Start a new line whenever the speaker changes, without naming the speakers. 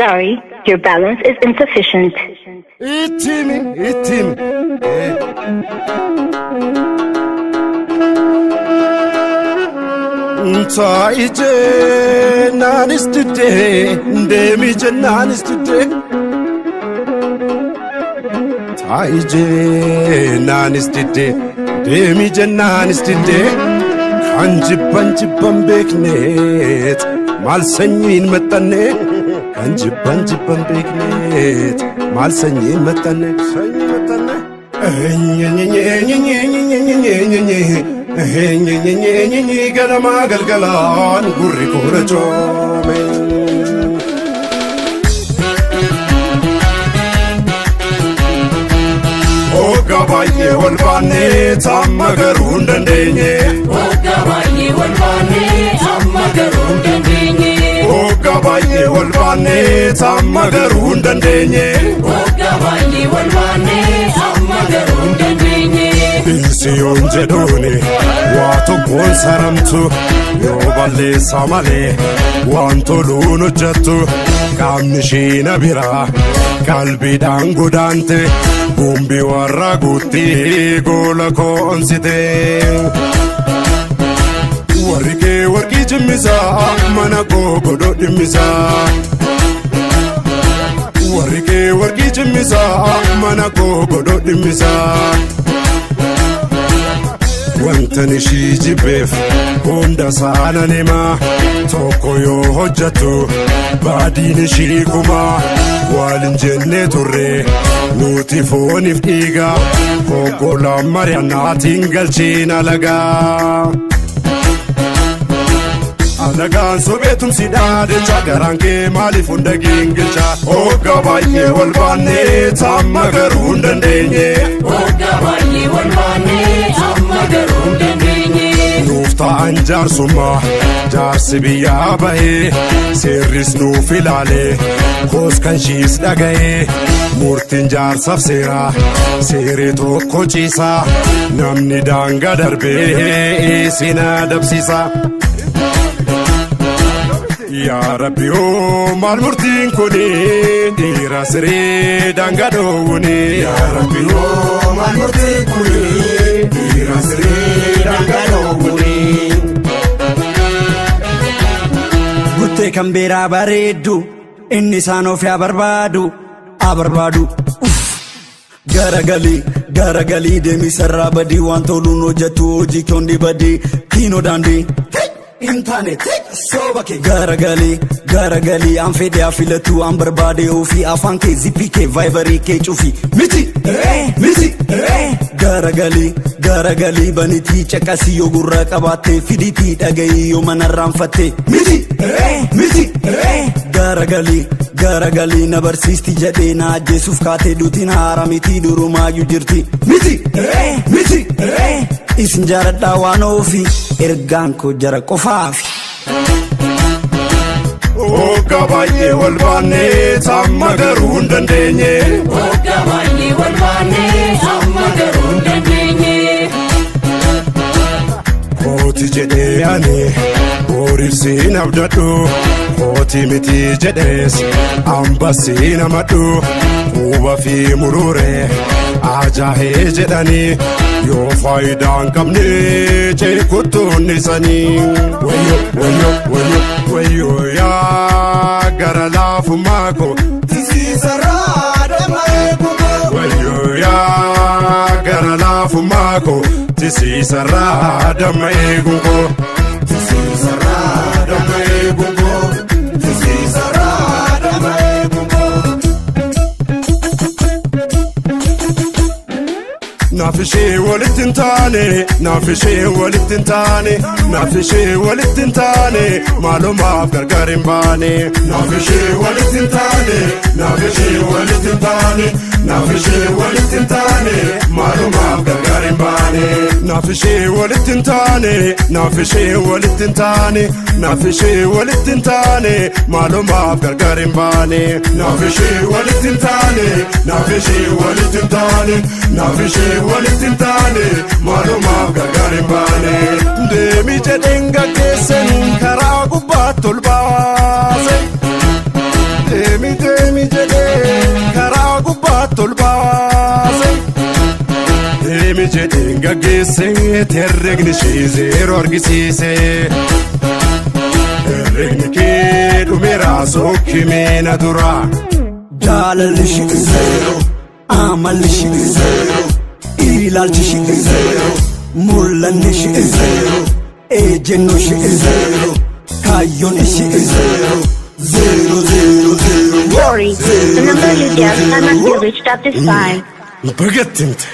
Sorry, your balance is insufficient.
Ittimi, ittimi. Taa'i jennaanis diddee, deemi jennaanis diddee. Taa'i jennaanis diddee, deemi jennaanis diddee. Kan jibban jibban beekneet maal sanyiin maxxanne. Kan jibban jibban beekneet maal sanyiin maxxanne. Sanyii maxxanne. Ganama galgalaan gurri koora coome. Hogga baay'ee wal baannee amma garuu hin dandeenye.
Hogga baay'ee wal baannee amma garuu hin dandeenye.
Hogga baay'ee wal baannee amma garuu hin dandeenye.
Hogga baay'ee wal baannee amma garuu hin dandeenye.
Dhiisi yoon jedhuuni waa tokkoon saramtu yoo balleessa malee waan toluun hojjettu qaamni ishii na biraa qalbiidhaan godaante gumbii warra guutti goola koonsite. Warri kee warqii cimmisaa mana koo godhoo dhimmisaa. Warri kee warqii cimmisaa mana koo godhoo dhimmisaa. Wantan ishii jibbeef hunda saanan himaa tokko yoo hojjettu baadiin ishii kumaa waliin jennee turre nuti fooniif dhiiga hoggolaan mari'annaatiin galchiin alagaa. Alagaan sobeetumsi dhaadhecha garaan kee maaliif hunda gingilcha. Hogga baay'ee wal baannee amma garuu hin dandeenye.
Hogga baay'ee wal baannee amma garuu hin dandeenye.
Nuuf ta'an jaarsummaa jaarsi biyyaa bahee seerris nuuf ilaalee koos kan ishiis dhaga'ee murtiin jaarsaaf seeraa seeree tokko ciisaa namni daangaa darbee isin adabsiisa. Yaa Rabbi oo maal murtiin kuni dhiira siree daangaa dhoowwuni. Yaa Rabbi oo maal murtiin kuni dhiira siree daangaa dhoowwuni.
Guttee kan biraa bareeddu inni isaan of yaa barbaadu haa barbaadu. Garagalii garagalii deemi sarara badii waan toluun hojjetu hojii kondi badii kiinoo daandii. Internet soba kee garagalii garagalii an fedhe afilatu an barbaade ofii afaan kee zippii kee vaayibarii kee cufi miti miti garagalii garagalii banitii caqasii yoo gurra qabaatte fiditii dhagayii yoo manarraanfatte miti miti garagalii garagalii na barsiisti jedhee na ajjeesuuf kaatee duutiin haara miti durumaayyuu jirti miti miti. Isin jaaladhaa waan ofii ergaan koo jara qofaafi.
Hogga baay'ee wal baannee amma garuu hin dandeenye.
Hogga baay'ee wal baannee amma garuu hin dandeenye.
Kooti jedhee ani horiif siin abdadhu kooti miti jedhees ambasiin amadhu quba fi mururee ajaa'ee jedhanii yoo faayidaa hin qabne ceekuttuun isanii. Wayyo wayyo wayyo wayyo yaa gara laafummaa koo tisiisarraa damma eegumaa. Wayyo yaa gara laafummaa koo tisiisarraa damma eegumaa. Tisiisarraa damma eegumaa. Tisiisarraa damma eegumaa. Naaf ishee walitti hin taane, naaf ishee walitti hin taane, naaf ishee walitti hin taane, maalumaaf gargar hin baane. Naaf ishee walitti hin taane, naaf ishee walitti hin taane, naaf ishee walitti hin taane, maalumaaf gargar hin baane. Naaf ishee walitti hin taane, naaf ishee walitti hin taane, naaf ishee walitti hin taane, maalumaaf gargar hin baane. Naaf ishee walitti hin taane, naaf ishee walitti hin taane, naaf ishee walitti hin taane, maalumaaf gargar hin baane. Deemi jedheen gaggeessan karaa gubbaatti ol baase. Deemi ol baase. Deemi jedheen gaggeesse herregni ishee zeeroo argisiise. Herregni kee dhumeera sokkimee na dura.
Jaalalli ishee zeero, amalli ishee zeero, ilaalchi ishee zeero, mul'anni ishee zeero, ejjennoon ishee zeero, kaayyoon ishee zeero, zeero zeero zeero.
Sorry, the number you dialed cannot be reached at this time.
Bagattimte.